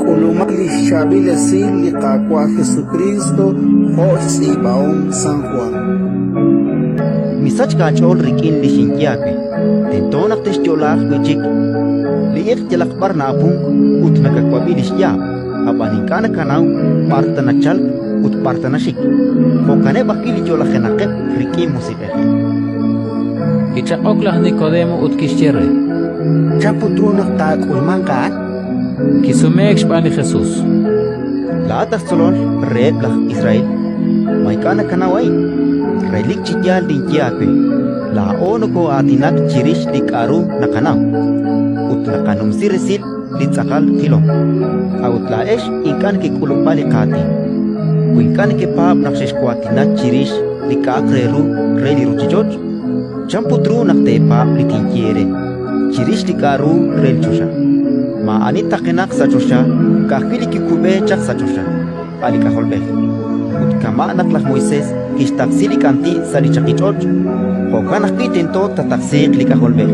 K'ulumaq li xChaab'il Esil li Qaawa' Jesukriist jo' xtz'iib'ahom San Jwan. Misachk aach'ool rik'in li xinye aawe: Tento naq texyo'laaq wi' chik. Li iq' yalaq b'ar na'apunk ut nakawab'i li xyaab', ab'an ink'a' nakanaw b'ar ta nachalk ut b'ar ta naxik. Jo'kaneb' ajwi' li yo'lajenaqeb' rik'in Musiq'ej. Kichaq'ok laj Nikodemo ut kixye re: Chan put ru naq taak'ulmanq a'an? Kisumeek xb'aan li Jesus: Laa'at aj tzolol reheb' laj Israel, ma ink'a' nakanaw a'in? Relik chi yaal ninye aawe: laa'o nokoo'aatinak chirix li k'aru naqanaw, ut naqanumsi resil li tz'aqal qilom. A'ut laa'ex ink'a' nekek'ulub'a li qaatin. Wi ink'a' nekepaab' naq xexwaatina chirix li k'a'aq re ru re li ruuchich'och', chan put ru naq teepaab' li tinye eere chirix li k'aru re li choxa? Maa'ani taqenaq sa' choxa, ka'ajwi' li kikub'e chaq sa' choxa, a' li K'ajolb'ej. Ut kama' naq laj Moisés kixtaqsi li k'anti' sa' li chaqich'och', jo'kan ajwi' tento taataqsiiq li K'ajolb'ej,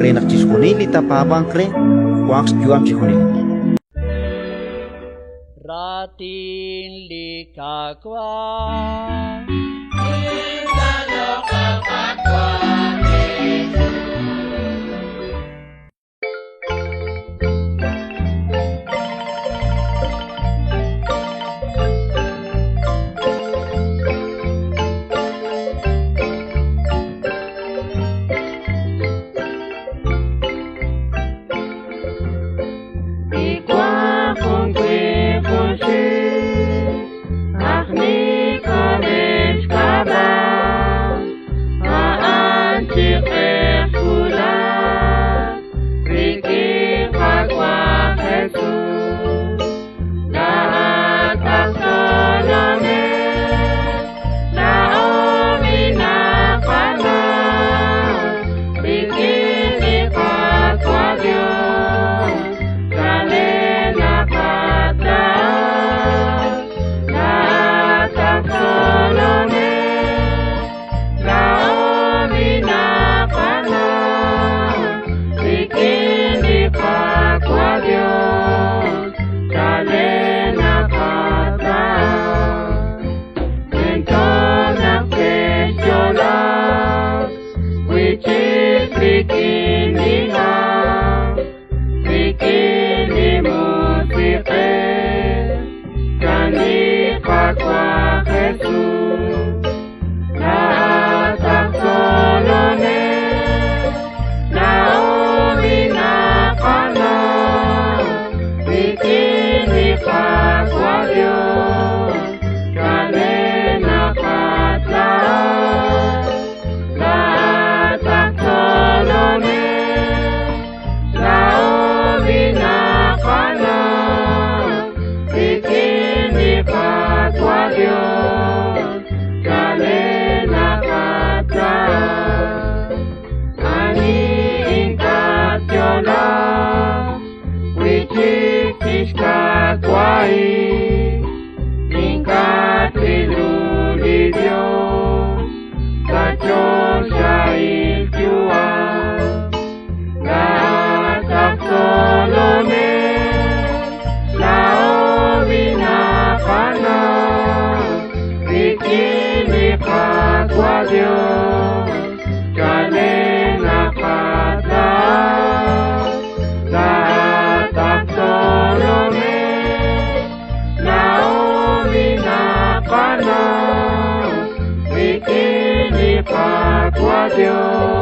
re naq chixjunil li taapaab'anq re wanq xyu'am chi junelik. Raatin li Qaawa'. Dios.